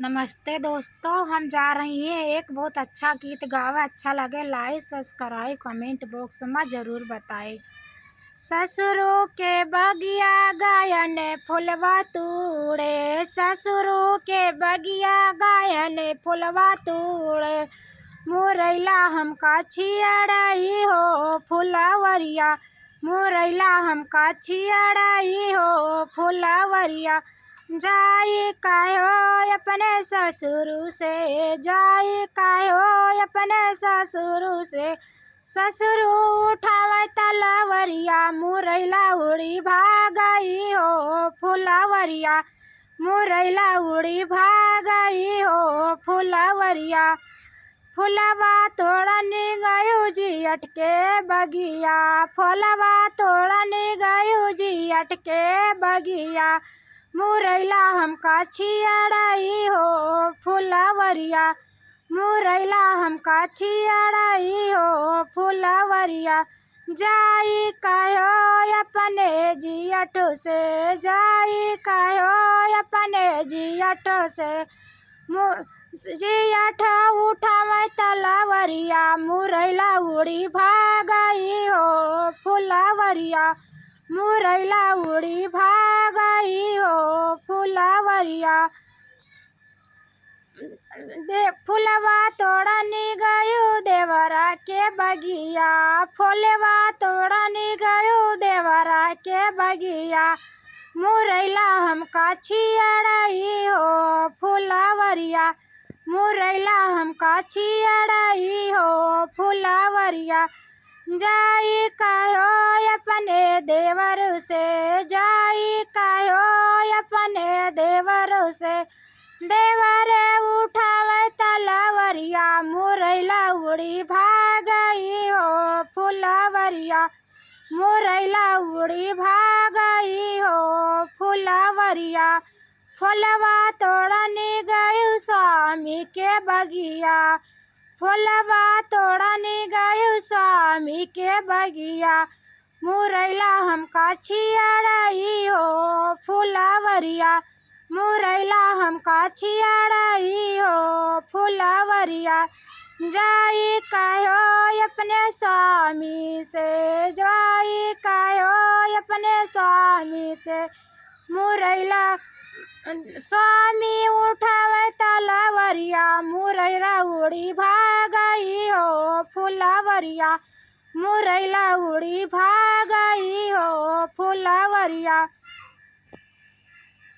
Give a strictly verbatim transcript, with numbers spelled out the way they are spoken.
नमस्ते दोस्तों, हम जा रही हैं एक बहुत अच्छा गीत गावे। अच्छा लगे like, subscribe, comment box में जरूर बताएं। ससुरो के बगिया गायन फुलवा तूड़े, ससुरो के बगिया गायन फुलवा तूड़े, मुरैला हमका छियड़ाई हो फुलवरिया, मुरैला हमका छियड़ाई हो फुलवरिया। जाई कायो अपने ससुरु से, जाई कायो अपने ससुरु से, ससुरु उठावे तलवरिया, मुरैला उड़ी भागई हो फुलवरिया, मुरैला उड़ी भागई हो फुलवरिया। फुलवा तोड़नी गयू जी अटके बगिया, फुलवा तोड़नी गयू जी अटके बगिया, मुरैला हमका छियड़ाई हो फुलवरिया, मुरैला हमका छियड़ाई हो फुलवरिया। जाई कायो अपने जियट से, जाई कायो अपने जियट से, मु-, जियट उठावे तलवरिया, मुरैला उड़ी भागई हो फुलवरिया, मुरैला उड़ी भागई हो फुलवरिया। दे-, फुलवा तोड़नी गयू देवरा के बगिया, फुलवा तोड़नी गयू देवरा के बगिया, मुरैला हमका छियड़ाई हो फुलवरिया, मुरैला हमका छियड़ाई हो फुलवरिया। जाई कायो अपने देवर से, जाई कायो अपने देवर से, देवरे उठावे तलवरिया, मुरैला उड़ी भागई हो फुलवरिया, मुरैला उड़ी भागई हो फुलवरिया। फुलवा तोड़नी गयू स्वामी के बगिया, फुलवा तोड़नी गयू स्वामी के बगिया, मुरैला हमका छियड़ाई हो फुलवरिया, मुरैला हमका छियड़ाई हो फुलवरिया। जाई कायो अपने स्वामी से, जाई कायो अपने स्वामी से, मुरैला स्वामी उठावे तलवरिया, मुरैला उड़ी भागई हो फुलवरिया, मुरैला उड़ी भागई हो फुलवरिया।